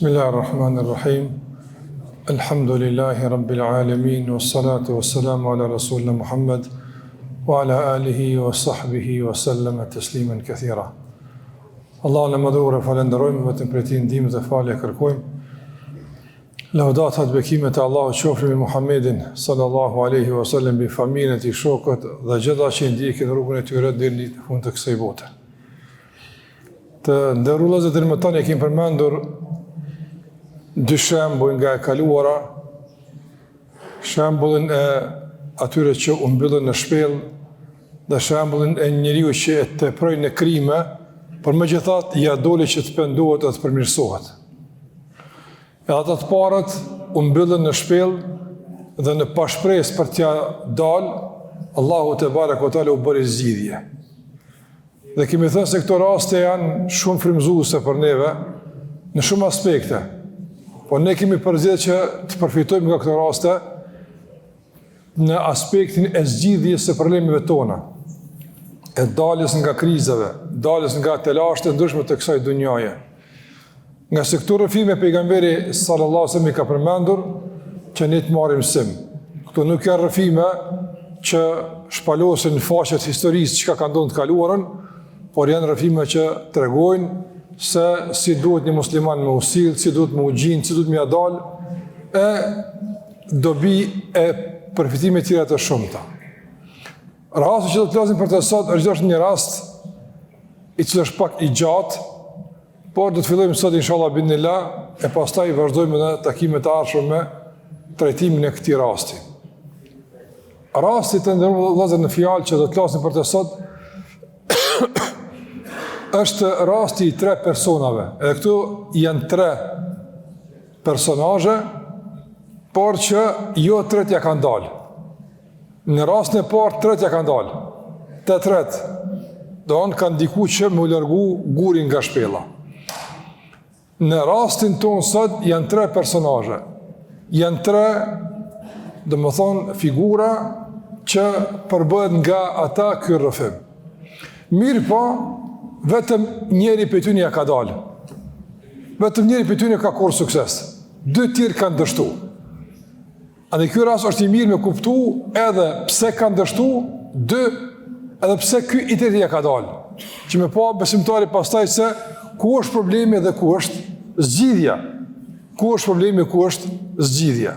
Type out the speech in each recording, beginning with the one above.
Bismillahirrahmanirrahim. Elhamdulillahi Rabbil alemin, wa salatu wa salamu ala Rasulina Muhammed, wa ala alihi wa sahbihi wa sallama teslimen kathira. Allahun e madhëruar e falënderojmë, vetëm prej tij ndihmë dhe falje kërkojmë. Lavdatat bekimet e Allahut qofshin mbi Muhammedin sallallahu alaihi wasallam, mbi familjen e tij, shokët dhe gjithë ata që ndjekin rrugën e tyre deri në fund të kësaj bote. Të nderuar vëllezër deri më tani kemi përmendur dy shembuj nga e kaluara, shembullin e atyre që u mbyllën në shpellë dhe shembullin e njeriut që e teproi në krime, por megjithatë ia doli që të pendohet dhe të përmirësohet. Edhe ata të parët u mbyllën në shpellë dhe në pashpresë për t'ia dalë, Allahu tebareke ve teala u bëri zgjidhje. Dhe kemi thënë se këto raste janë shumë frymëzuese për neve në shumë aspekte. Po ne kemi përzgjedhur që të përfitojmë nga këto raste në aspektin e zgjidhjes së problemeve tona, e daljes nga krizave, daljes nga telashet e ndryshme të kësaj dunjaje. Ngase këto rrëfime pejgamberi sallallahu alajhi wasallam i ka përmendur që ne të marrim mësim. Këto nuk janë rrëfime që shpalosin faqet e historisë çka ka ndodhur në të kaluarën, por janë rrëfime që tregojnë se si duhet një musliman me u sill, si duhet me u gjind, si duhet me ia dal e dobi e përfitime tjera të shumta. Rasti që do të flasim për të sot është gjithashtu një rast i cili është pak i gjatë, por do të fillojmë sot inshallah biidhnillah e pastaj vazhdojmë në takimet e ardhshme me trajtimin e këtij rasti. Rasti të nderuar vëllezër në fjalë që do të flasim për të sot është rasti i tre personave. Edhe këtu janë tre personazhe, por që jo tretë ia kanë dalë. Në rastin e parë tretë ia kanë dalë. Të tretë, domethënë kanë ndiku që me u largu guri nga shpella. Në rastin tonë sot janë tre personazhe. Janë tre, domethënë, figura që përbëhet nga ata ky rrëfim. Mirëpo, vetëm njëri prej tyne ia ka dalë. Vetëm njëri prej tyne ka korrë sukses. Dy tjerë kanë dështu. Andaj ky rast është i mirë me kuptu edhe pse kanë dështu, dy, edhe pse ky i treti ia ka dalë. Që me pa besimtari pastaj se ku është problemi dhe ku është zgjidhja. Ku është problemi, ku është zgjidhja.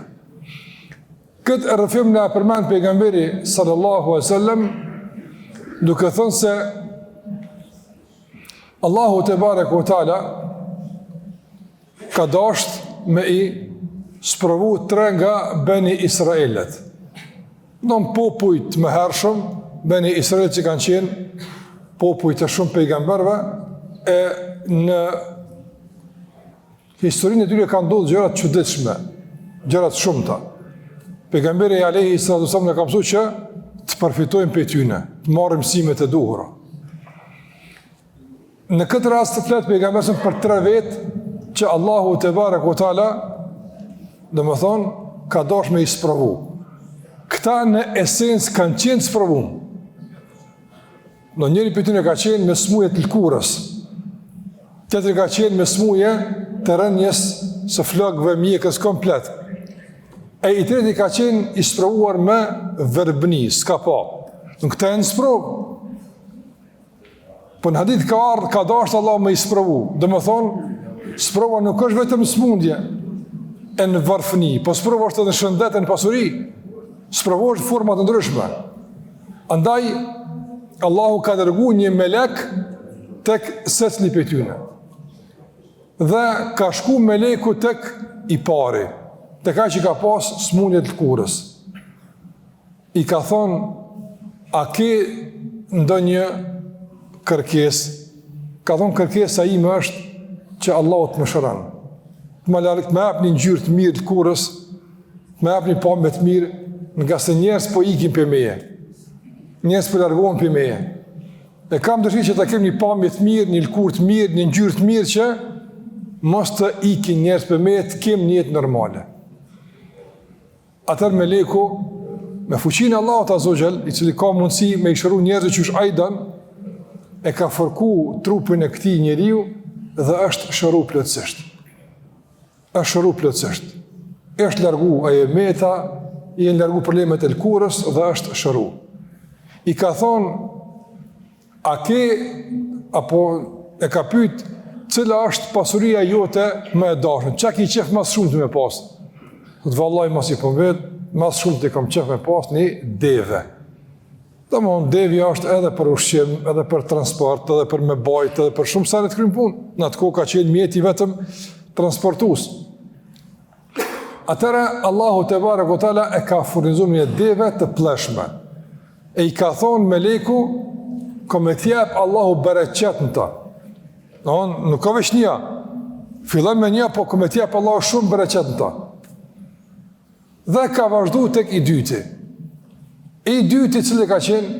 Këtë rrëfim na e përmend pejgamberi sallallahu alaihi wasallam duke thënë se Allahu tebareke ve teala ka dasht me i sprovu tre nga Beni Israelet. Domethënë popuj të mëhershëm, Beni Israelet që kanë qenë popuj të shumë pejgamberëve, e në historinë e tyre kanë ndodhur gjëra të çuditshme, gjëra të shumta. Pejgamberi alejhi salatu selam na ka mësuar që të përfitojmë prej tyne, të marrim mësimet e duhura. Në këtë rast flet pejgamberi për tre vetë që Allahu tebareke ve teala, domethënë, ka dash me i sprovu. Këta në esencë kanë qenë të sprovum. Njëri prej tyne ka qenë me smuje të lëkurës, tjetri ka qenë me smuje të rënies së flokëve mjekrës komplet. E i treti ka qenë i sprovuar me verbni, s'ka pa. Në këta janë sprovë. Po në hadith ka ardhë, ka dashtë Allahu me i sprovu. Domethonë, sprova nuk është vetëm smundje e në varfni, po sprova është edhe në shëndet e në pasuri. Sprova është forma të ndryshme. Andaj, Allahu ka dërgu një melek tek secili prej tyne. Dhe ka shku meleku tek i pari, tek ai që ka pas smundje të lëkurës. I ka thonë, a ke ndonjë kërkesë? Ka thonë, kërkesa ime është që Allahu të më shëron. Të më larg, të më jap një ngjyrë të mirë të lëkurës, të më jap një pamje të mirë, ngase njerëz po ikin prej meje. Njerëz po largohen prej meje. E kam dëshirë që ta kem një pamje të mirë, një lëkurë të mirë, një ngjyrë të mirë që mos të ikin njerëz prej meje, të kem një jetë normale. Atëherë meleku, me fuqinë e Allahut azze ve xhel, i cili ka mundësi me i shëru njerëzit qysh ai don, e ka fërku trupin e këtij njeriu dhe është shëru plotësisht. Është shëru plotësisht. Është largu ajo e meta, i janë largu problemet e lëkurës dhe është shëru. I ka thonë, a ke, apo e ka pyt, cila është pasuria jote më e dashun, çka ki qef ma s'shumti me pas? Thotë vallahi masi po m'vet, ma s'shumti kam qef me pas një deve. Domethënë, devja është edhe për ushqim, edhe për transport, edhe për me bajt, edhe për shumë sene të kryn punë. Në atë kohë ka qenë mjeti vetëm transportues. Atëherë, Allahu tebareke ve teala e ka furnizu me një deve të plleshme. E i ka thonë meleku, ka me t'jep Allahu bereqet në ta. Domethënë, nuk ka veç një, fillon me një, po ka me t'jep Allahu shumë bereqet në ta. Dhe ka vazhdu tek i dyti. I dyti cili ka qenë,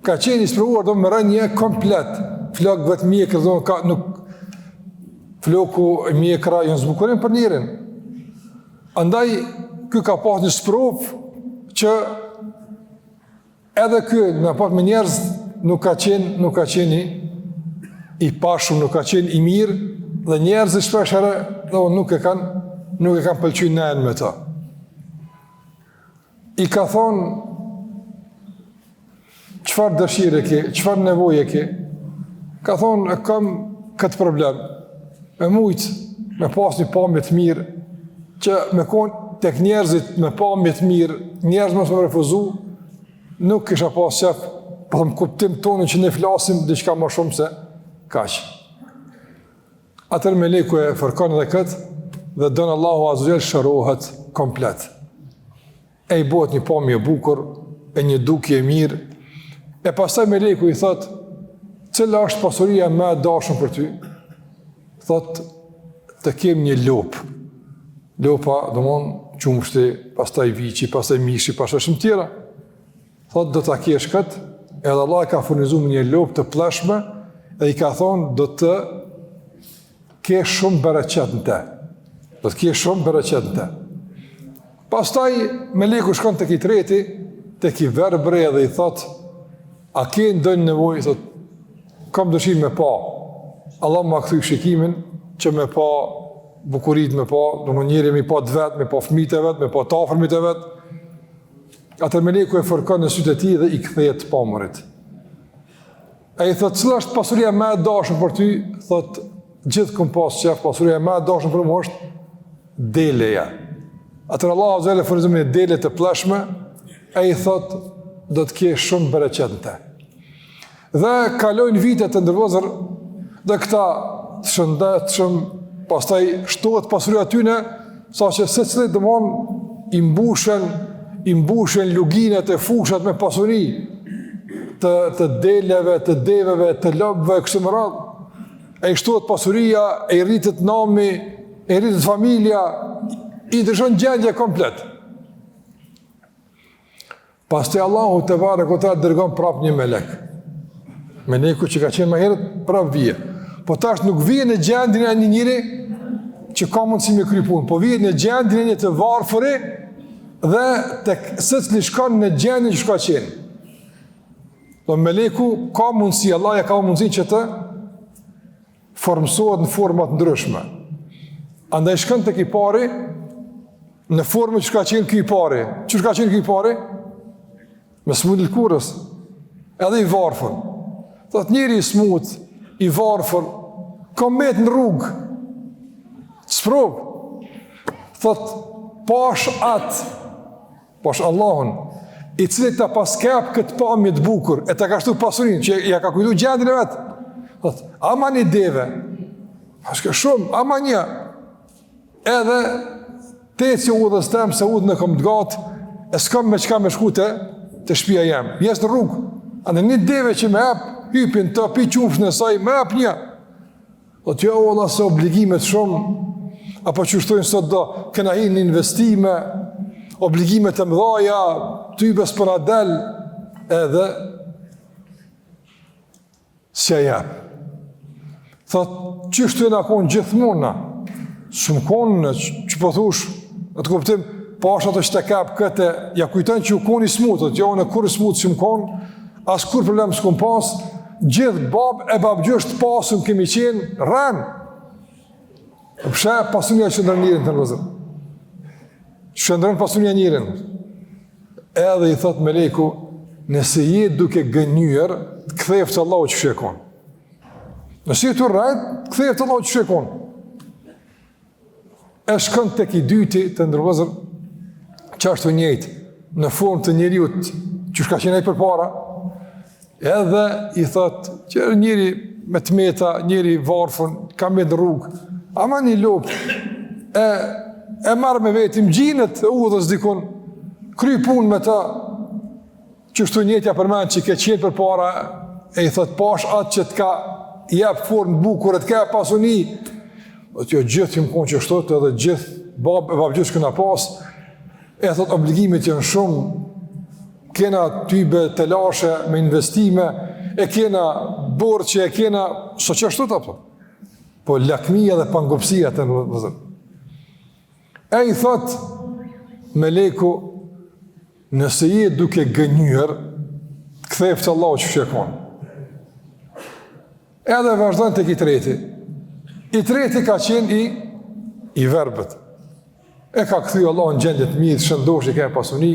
ka qenë i sprovuar do me rënie komplet, flokëve të mjekrës, do ka nuk floku e mjekra janë zbukurim për njerin. Andaj, ky ka pas një sprovë që Edhe ky në raport me njerëz nuk ka qenë, nuk ka qenë i, i pashëm, nuk ka qenë i mirë dhe njerëzit shpesh herë do nuk e kanë nuk e kanë pëlqyer nejën me të. I ka thonë çfarë dëshire ke, çfarë nevoje ke? Ka thonë e kam këtë problem. Me mujt me pas një pamje të mirë që me kon tek njerëzit me pamje të mirë, njerëz mos me refuzu, nuk kisha pas qef, po them kuptim tonin që ne flasim diçka më shumë se kaq. Atëherë meleku e fërkon edhe këtë dhe don Allahu azze ve xhel shërohet komplet. E i bëhet një pamje e bukur, e një dukje e mirë. E pastaj meleku i thot, cila është pasuria më e dashur për ty? Thot, të kem një lopë. Lopa, domthon, qumështi, pastaj viçi, pastaj mishi, pastaj shumë tjera. Thot, do ta kesh kët, edhe Allah e ka furnizuar me një lopë të plleshme dhe i ka thonë do të kesh shumë bereqet në te. Do të kesh shumë bereqet në te. Pastaj meleku shkon tek i treti, tek i verbri edhe i thot, a ke ndonjë nevojë, thot, kam dëshirë me pa. Allah ma kthy shikimin që me pa bukuritë me pa, domethënë njeri me pa të vet, me pa fëmijët e vet, me pa të afërmit e vet. Atëherë meleku e fërkon në sytë e tij dhe i kthehet të pamurit. E i thot, cila është pasuria më e dashur për ty? Thot, gjithë kom pas qef, pasuria më e dashur për mua është deleja. Atëherë Allahu azze ve xhel e furnizon me një dele të plleshme, e i thot, do të kesh shumë bereqet në te. Dhe kalojnë vitet të nderuar vëllezër, dhe këta të shëndetshëm, pastaj shtohet pasuria e tyne, saqë secilit domethënë, i mbushen, i mbushen luginat e fushat me pasuri, të, të deleve, të deveve, të lopëve, kështu me radhë, e i shtohet pasuria, e i rritet nami, e i rritet familja, i ndryshon gjendja komplet. Pastaj Allahu tebareke ve teala dërgon prap një melek. Meleku që ka qenë më herët prap vije. Po tash nuk vije në gjendjen e një njeri që ka mundësi me kry punë, po vije në gjendjen e një të varfëri dhe tek secili shkon në gjendjen që ka qenë. Do meleku ka mundësi, Allah ja ka mundësi që të formësohet në forma të ndryshme. Andaj shkon tek i pari në formën që ka qenë ky i pari. Qysh ka qenë ky i pari? Me smundje t'lëkurës. Edhe i varfër. Thot njeri i smut, i varfër, ka met në rrugë. Sprovë. Thot pash atë Pash Allahun, i cili ta paska jap këtë pamje të bukur, e ta ka shtu pasurinë, që ja ka kujtu gjendjen e vet. Thot, ama një deve, paska shumë, ama një, edhe të eci udhës tem, se udhën e kom të gatë, e s'kam me çka me shku te, te shpia jem, jes në rrugë, andaj një deve që me jep, hypi n'të, pi qumështin e saj, me jep një, Thot jo valla se obligimet shumë, apo që shtojnë sot do, kena hi në investime, obligimet e mdhaja, tybe s'po na del, edhe s'ja jep. Thot, qështu jena konë gjithmonë na, s'jum konë, që po thush, në atë kuptim, pash atë që të kap këtë, ja kujton që u konë i smut, thot, jo, unë kurrë i smut s'jum konë, as kurrë problem s'kum pas, gjithë babë e babgjysh të pasun kemi qenë, rren. Pse pasunia e shndërron njerin të vëllezër? Shndërron pasunia njerin. Edhe i thot meleku, nëse je duke gënjyer, të ktheftë Allahu qysh je kon. Nëse je tu rrejt, të ktheftë Allahu qysh je kon. E shkon tek i dyti të nderuar vëllezër, qashtu njëjtë, në formë të njeriut qysh ka qenë ai përpara, edhe i thot, që njeri me të meta, njeri i varfën, ka met në rrugë, ama një lopë, e, e marr me veti, n'gjinet e udhës dikun, kry punë me ta, Qështu njëjtë ja përmend që ke qenë përpara e i thot pash atë që të ka jep formë të bukur e të ka jep pasuni, dhe të jo gjithë jem konë qështu edhe gjithë babë e babgjysh kena pas, e thot obligimet janë shumë, kena tybe telashe me investime, e kena borxhe, e kena, së qështu të po, po lakmia dhe pangopësia të nderuar. E i thot meleku, nëse je duke gënjyer, të ktheftë Allahu qysh je kon. Edhe vazhdon tek i treti. I treti ka qenë i, i verbët. E ka kthy Allahu në gjendje të mirë, shëndosh i ka pasuni.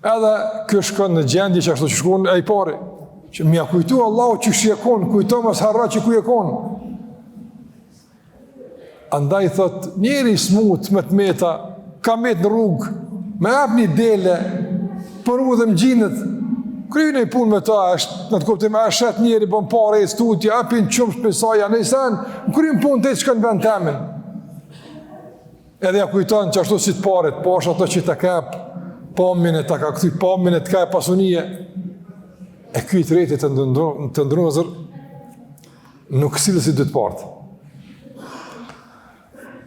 Edhe ky shkon në gjendje qashtu që shkon ai i pari. Që m'ia kujtu Allahu qysh je kon, kujto mos harro që ku je kon. Andaj thot, njeri i smut me të meta, ka met në rrugë, me jep një dele, për udhë më gjinet, kry një punë me ta, është, në atë kuptim, e shet njeri, bon pare, e tutje, a pin qumsht prej saj, a një sen, më kryn punë të shkon në vend temin. Edhe ja kujton qashtu si të parit, po është ato që ta ka pamjen e ta ka kthy pamjen e të ka pasuni. E ky i treti të nderuar vëllezër, Nuk sillet si dy të parët.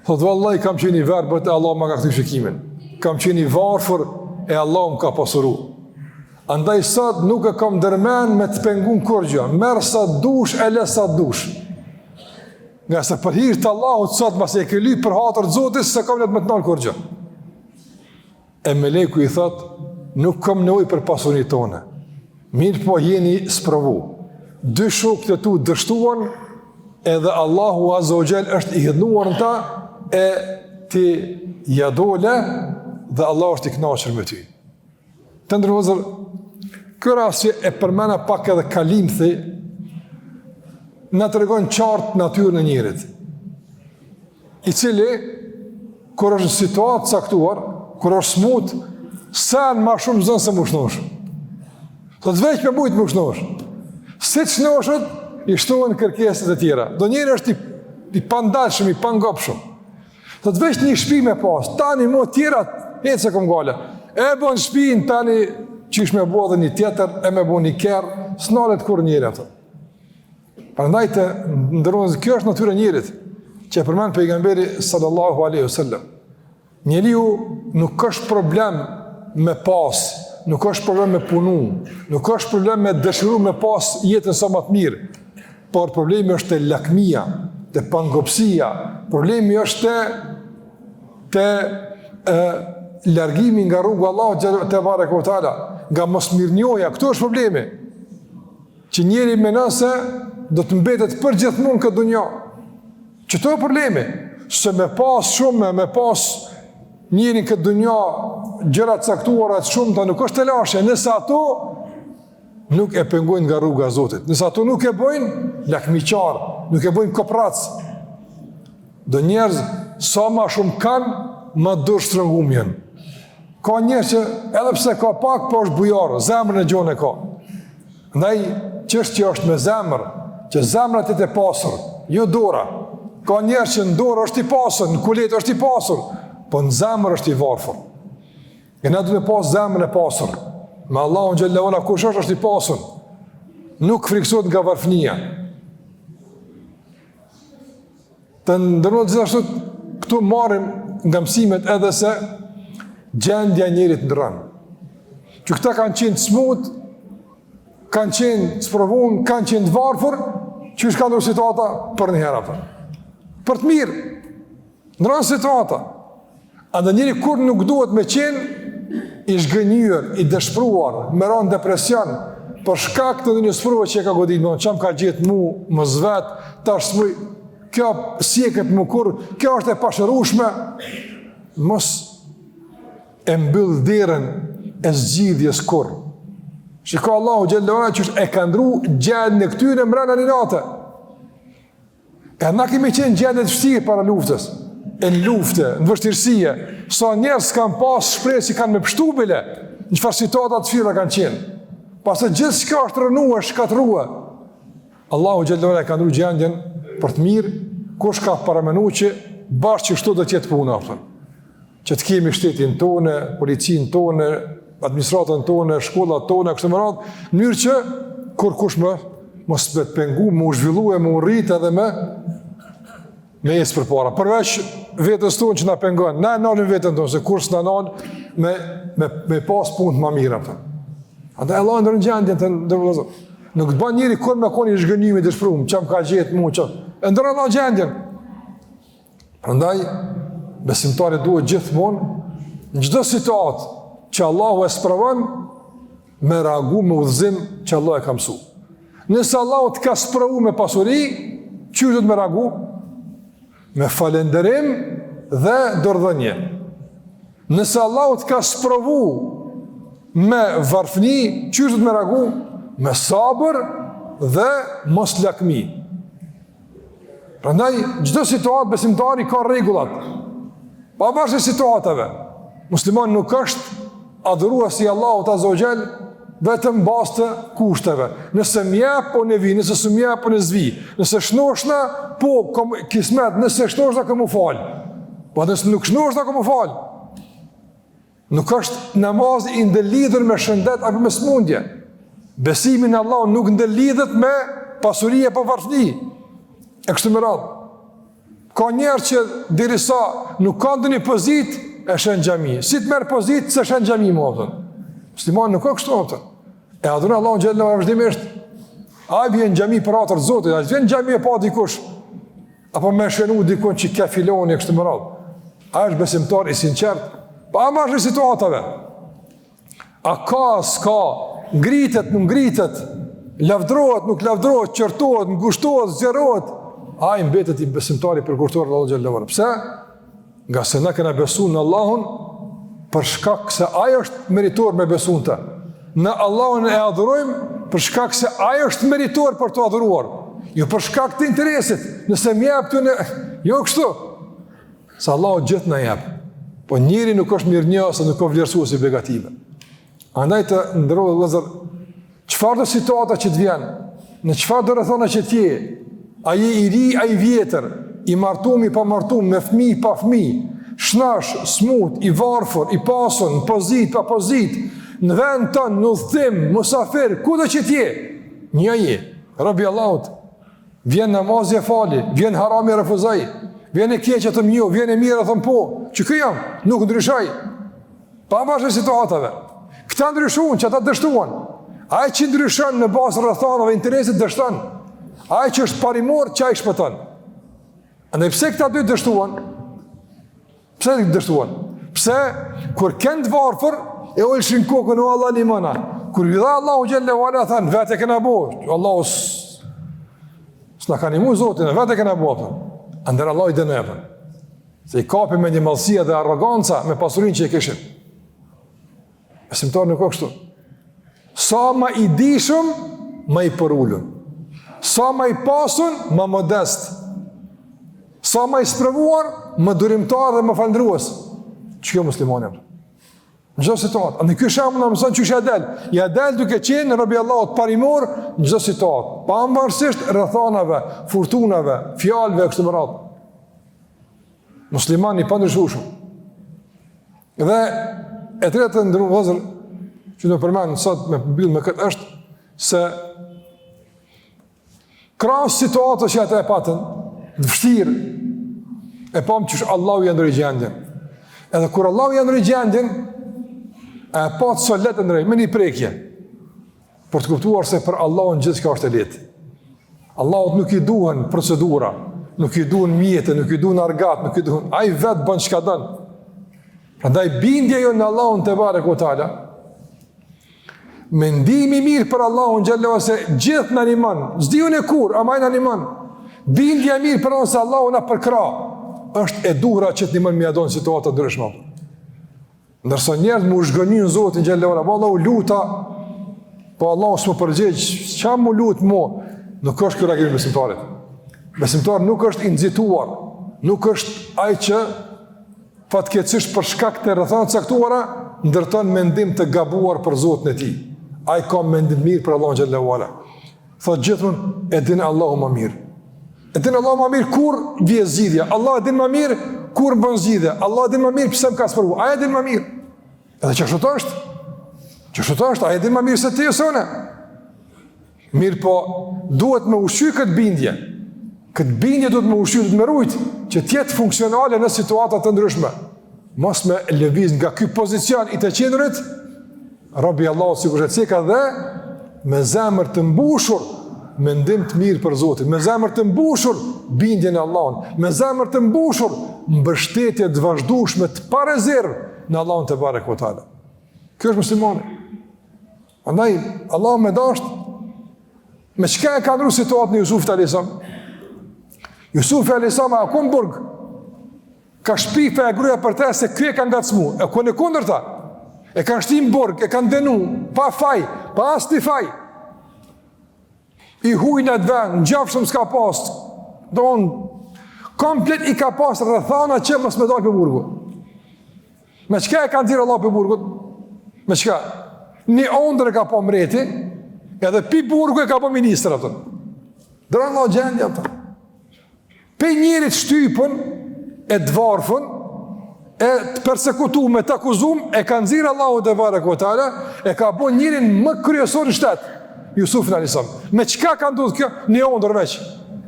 Thotë vallahi kam qenë i verbët e Allah ma ka kthy shikimin. Kam qenë i varfër e Allah më ka pasuru. Andaj sot nuk e kam ndërmen me të pengu n'kurgjë. Merr sa dush e le sa dush. Ngase për hir të Allahut sot, masi e ke lyp për hatër të Zotit, s'e kam let me të nalë kurgjë. E meleku i thot, nuk kam nevojë për pasuni tone. Mirëpo jeni sprovu. Dy shokët e tu dështuan, edhe Allahu Azza wa Jall është i hidhnuar në ta, e ti ja dole dhe Allahu është i kënaqur me ty. Të nderuar vëllezër, ky rast që e përmena pak edhe kalimthi, na tregon qartë natyrën e njerit. i cili kur është në situatë të caktuar, kur është smut, sen ma shumë zën se m'u shnosh. Thotë veç me mujtë m'u shnosh. Si të shnoshet, i shtohen kërkesat e tjera. Do njeri është i, i pandalshëm, i pangopshëm. Thotë veç një shpi me pas, tani mo tjerat, e s'e kom gajle. E bon shpin, tani qysh me bo edhe një tjetër, e me bo një kerr, s'nalet kurrë njeri ato. Prandaj të nderuar, kjo është natyra e njerit, që e përmend pejgamberi sallallahu alaihi wasallam. Njeriu nuk është problem me pas, nuk është problem me punu, nuk është problem me dëshiru me pas jetën sa më të mirë, por problemi është te lakmia, te pangopësia, problemi është te te e, largimi nga rruga e Allahut tebareke ve teala, nga mosmirënjohja, këtu është problemi. Që njeri menon se do të mbetet përgjithmonë në këtë dunja. Qëtu është problemi, se me pas shumë, me pas njeri në këtë dunja gjëra të caktuara të shumta nuk është telashe, nëse ato nuk e pengojnë nga rruga e Zotit. Nëse ato nuk e bëjnë lakmiqar, nuk e bëjnë koprrac. Do njerëz sa ma shumë kanë, ma dorështrëngum janë. Ka njerëz që edhe pse ka pak, po është bujar, zemrën e gjonë e ka. Ndaj, çështja është me zemër, që zemra të jetë e pasur, jo dora. Ka njerëz që në dorë është i pasur, në kuletë është i pasur, po në zemër është i varfër. E na duhet me pas zemrën e pasur. Me Allahun xhelle ve ala kush është është i pasur. Nuk frikësohet nga varfënia. Të nderuar gjithashtu këtu marrim nga mësimet edhe se gjendja e njerit ndërron. Që këta kanë qenë të smut, kanë qenë të sprovun, kanë qenë të varfër, qysh ka ndrru situata përnjëherë apo. Për të mirë, ndërron situata. Andaj njeri kurrë nuk duhet me qenë i zhgënjyer, i dëshpëruar, me ra në depresion, për shkak të ndonjë sprove që e ka godit, më çka m'ka gjetë mu, mos vet, tash s'muj. kjo s'heket më kurrë, kjo është e pashërueshme. Mos e mbyll derën e zgjidhjes kurrë. Shiko Allahu xhelle ve ala qysh e ka ndru gjendjen e këtyre mrena një nate. E na kemi qenë në gjendje të vështirë para luftës, e në luftë, në vështirësie, sa njerëz kanë pas shpresë që kanë me pështu bile, në çfarë situata të vështira kanë qenë. Pastaj gjithçka është rrënue, shkatërrue. Allahu xhelle ve ala e ka ndru gjendjen për të mirë, kush ka paramenu që bash qështu do të jetë puna, apo. Që të kemi shtetin tonë, policinë tonë, administratën tonë, shkollat tona, kështu me radhë, në mënyrë që kurkush më mos me të pengu, me u zhvillu e me u rrit edhe me me ecë përpara. Përveç vetes tonë që na pengon, na e nalim veten tonë, se kurrë s'na nal me, me, me pas punë të ma mira. Për. Andaj Allahu e ndërron gjendjen të nderuar vëllezër. Nuk të ban njeri kurrë me kon i zhgënjym i dëshprum, që më ka gjetë mu, që... E ndërron Allahu gjendjen. Prandaj, besimtari duhet gjithmonë, në çdo situatë që Allahu e sprovon, me reagu me udhëzim që Allahu e ka mësu. Nëse Allahu të ka sprovu me pasuri, qysh duhet me reagu? Me falënderim dhe dorëdhënie. Nëse Allahu të ka sprovu me varfni, qysh duhet me reagu? Me sabër dhe mos lakmi. Prandaj çdo situatë besimtari ka rregullat. Pavarësisht situatave, muslimani nuk është adhurues i Allahut Azza wa Jall vetëm në bazë të kushteve. Nëse më jep po unë vi, nëse s'më jep po unë s'vi. Nëse shnoshna, po kom kismet, nëse shnoshna kom u fal. Po nëse nuk shnoshna kom u fal. Nuk është namazi i ndërlidhur me shëndet apo me smundje. Besimi në Allah nuk ndërlidhet me pasuri apo varfni. E kështu me radhë. Ka njerëz që derisa nuk ka ndonjë pozitë, e sheh n'xhami. Si të merr pozitë, s'e sheh n'xhami më, kupton. Muslimani nuk ka kështu, kupton. E adhuron Allahun xhelle vazhdimisht. Ai vjen n'xhami për hatër të Zotit, ai vjen n'xhami e pa dikush. Apo me shënu dikun që ke filoni e kështu me radhë. Ai është besimtar i sinqert, pavarësisht situatave. A ka, s'ka, ngritet, nuk ngritet, lavdrohet, nuk lavdrohet, qortohet, ngushtohet, zgjerohet, ai mbetet i besimtar i përkushtuar Allahut xhelle ve ala. Pse? Ngase na kena besu në Allahun, për shkak se ai është meritor me besu në të. Na Allahun e adhurojmë për shkak se ai është meritor për t'u adhuruar. Jo për shkak të interesit, nëse më jep të në... Jo kështu. Se Allahu gjithë na jep. Po njeri nuk është mirënjohës, nuk është vlerësues i begative. Andaj të nderuar vëllezër, çfarëdo situata që të vjen, në çfarëdo rrethana që të je, a je i ri, a i vjetër, i martum, i pamartum, me fëmijë, pa fëmijë, shnosh, smut, i varfër, i pasur, në pozitë, pa pozitë, në vend tënd, në udhëtim, musafir, kudo që të je, një je, rob i Allahut, vjen namazi e fali, vjen harami e refuzoj, vjen e keqja them jo, vjen e mira them po, qeky jam, nuk ndryshoj, Pavarësisht situatave. Këta ndryshuan, qata dështuan. Ai që ndryshon në bazë rrethanave, interesit dështon. Ai që është parimor, qai shpëton. Andaj pse këta dy dështuan? Pse dështuan? Pse kur ken të varfër e ulshin kokën o Allah nimona. Kur ju dha Allahu xhelle ve ala than vetë e kena bo. Allahu s'na ka nimu Zoti, vetë e kena bo. Andaj Allahu i dënoi. Se i kapi mendjemadhësia dhe arroganca me pasurinë që e kishin. Besimtari nuk o kështu. Sa ma i dijshëm, ma i përulun. Sa ma i pasun, ma modest. Sa ma i sprovuar, ma durimtar dhe ma falënderues. Qekjo muslimani? Në çdo situatë. Andaj ky shembull na mëson qysh ja del. Ja del duke qenë rob i Allahut parimor në çdo situatë, pavarësisht rrethanave, furtunave, fjalëve e kështu me radhë. Musliman i pandryshueshëm. Dhe e treta të nderuar vëllezër që do përmend sot me mbyll me këtë është se Krahas situatës që ata e patën, të vështirë, e pamë qysh Allahu ja ndrroi gjendjen. Edhe kur Allahu ja ndrroi gjendjen, e patë sa lehtë e ndrroi, me një prekje, për të kuptuar se për Allahun gjithçka është e lehtë. Allahut nuk i duhen procedura, nuk i duhen mjete, nuk i duhen argat, nuk i duhen, ai vetë bën çka don. Prandaj bindja jonë në Allahun tebareke ve teala, Mendimi i mirë për Allahun xhelle ve ala se gjithë na nimon, s'di unë kur, ama ai na nimon. Bindja e mirë për Allahun se Allahu na përkrah, është e duhura që të ndihmon me ia dal n'situata të ndryshme. Ndërsa njerëz m'u zhgënjy në Zotin xhelle ve ala, valla u luta, po Allahu s'm'u përgjigj, çka m'u lut mo? Nuk është ky reagim i besimtarit. Besimtari nuk është i nxituar, nuk është ai që fatkeqësisht për shkak të rrethanave të caktuara ndërton mendim të gabuar për Zotin e tij. Ai ka mendim të mirë për Allahun xhelle ve ala. Thotë gjithmonë e din Allahu më mirë. E din Allahu më mirë kur vjen zgjidhja. Allah e din më mirë kur bën zgjidhje. Allah e din më mirë pse më ka sprovu. Ai e din më mirë. Edhe qashtu është. Qashtu është, ai e din më mirë se ti ose unë. Mirëpo, duhet me ushqy këtë bindje. Këtë bindje duhet me ushqy, duhet me rujt, që të jetë funksionale në situata të ndryshme. Mos me lëviz nga ky pozicion i të qenurit, Rob i Allahut sikur e ceka dhe me zemër të mbushur mendim të mirë për Zotin, me zemër të mbushur bindje në Allahun, me zemër të mbushur mbështetje të vazhdueshme të parezervë në Allahun tebareke ve teala. Ky është muslimani. Andaj Allahu me dasht me çka e ka ndrru situatën e Jusufit alayhis salam? Jusufi alayhis salam a kon n'burg? Ka shpif e gruja për te se ky e ka ngacmu, e kon e kundërta. E kanë shti në burg, e kanë dënu, pa faj, pa asnjë faj. I huj në atë vend, ngjafshëm s'ka pas, don, komplet i ka pas rrethana që mos me dalë prej burgu. Me çka e ka nxjerrë Allahu prej burgut? Me çka? Një ondër e ka pa mreti, edhe pi burgu e ka bo ministër, a kupton. Ndrron Allahu gjendjen, a kupton. Pej njerit shtypun e të varfën e të persekutum e të akuzum e ka nxjerrë Allahu tebareke ve teala e ka bo njerin më kryesor në shtet Jusufin alejhi selam. Me çka ka ndodhë kjo? Një ondër veç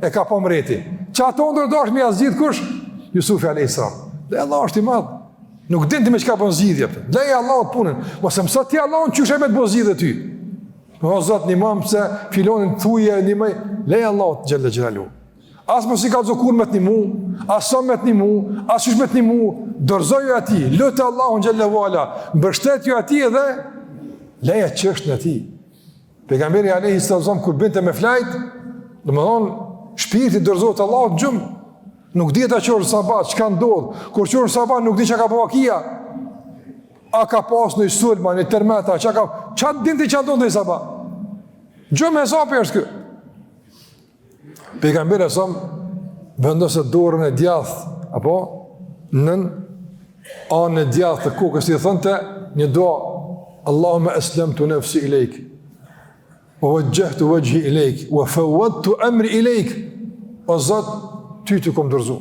e ka pa mreti. Qatë ondër dasht me ia zgjidh kush? Jusufi alejhi selam. Dhe Allah është i madh. Nuk din ti me çka bon zgjidhje. Leje Allahut punën. Mos e mëso ti Allahun qysh me të bo zgjidhje ty. O Zot, nimom se filonin thuje, nimoj, leje Allahut xhelle xhelaluhu. As mos i kallzo kur me të nimu, as sa me të nimu, as qysh me të nimu, dorëzoju atij, lute Allahun xhelle ve ala, mbështetju atij edhe leja çështjen atij. Pejgamberi alejhi selam kur binte me flajt, domethonë, shpirti dorëzohet Allahut në gjumë, nuk dihet a çohesh n'sabah, çka ndodh, kur çohesh n'sabah, nuk di çka ka bo vakia, a ka pas një sulm, a një tërmet, a çka ka, ça din ti çka ndodh në sabah? Gjumë hesapi është ky. Pejgamberi alejhi selam vendoste dorën e djathtë, apo nën anën e djathtë të kokës i thonte një dua Allahumma aslamtu nafsi ilayk wa wajjahtu wajhi ilayk wa fawwadtu amri ilayk o Zot ty t'u kom dorëzu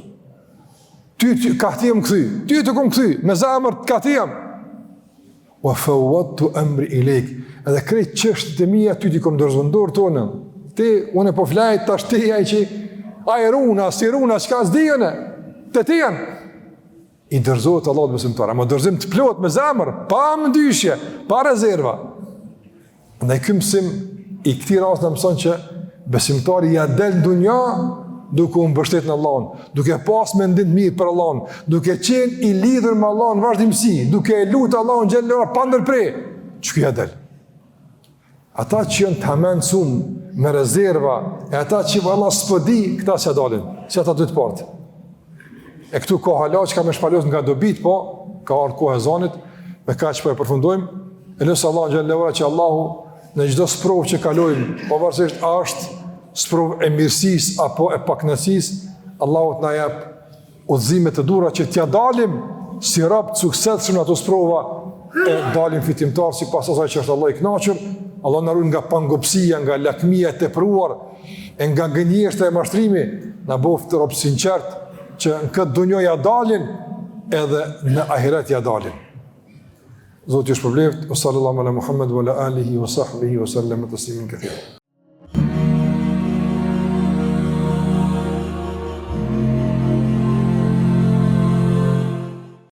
ty ty kah ti jam kthy ty t'u kom kthy me zemër kah ti jam Wa fawwadtu amri ilayk. Edhe krejt çështjet e mia ty t'i kom dorëzu në dorë tonde. Ti unë po flaj tash ti ai që a i run, a s'i run, a çka s'di unë. Te ti janë. I dorëzohet Allahut besimtari, ama dorëzim të plotë me zemër, pa mëdyshje, pa rezerva. Ndaj ky mësim i këtij rasti na mëson që besimtari ja del në dunja duke u mbështetur në Allahun, duke pas mendim të mirë për Allahun, duke qenë i lidhur me Allahun vazhdimësi, duke e lutur Allahun xhelle ve ala pa ndërpre, qiky ja del. Ata që janë të hamendshëm me rezerva, e ata që valla s'po di, këta s'ja dalin, si ata dy të parët. E këtu ka hala çka me shpalos nga dobitë, po ka ardhur koha e ezanit, me kaq po e përfundojmë. E lus Allahun xhelle ve ala që Allahu në çdo sprovë që kalojmë, pavarësisht a është sprovë e mirësisë apo e pakënaqësisë, Allahu të na jap udhëzime të duhura që t'ia dalim si rob të suksesshëm në ato sprova e dalim fitimtar sipas asaj që është Allahu i kënaqur, Allahu na ruan nga pangopësia, nga lakmia e tepruar, e nga gënjeshtra e mashtrimi, na boftë rob sinqert që në këtë dunja ja dalin edhe në ahiret ja dalin. Zoti ju shpërbleftë, wa sallallahu ala Muhammed wa ala alihi wa sahbihi wa sallam taslimin kathira.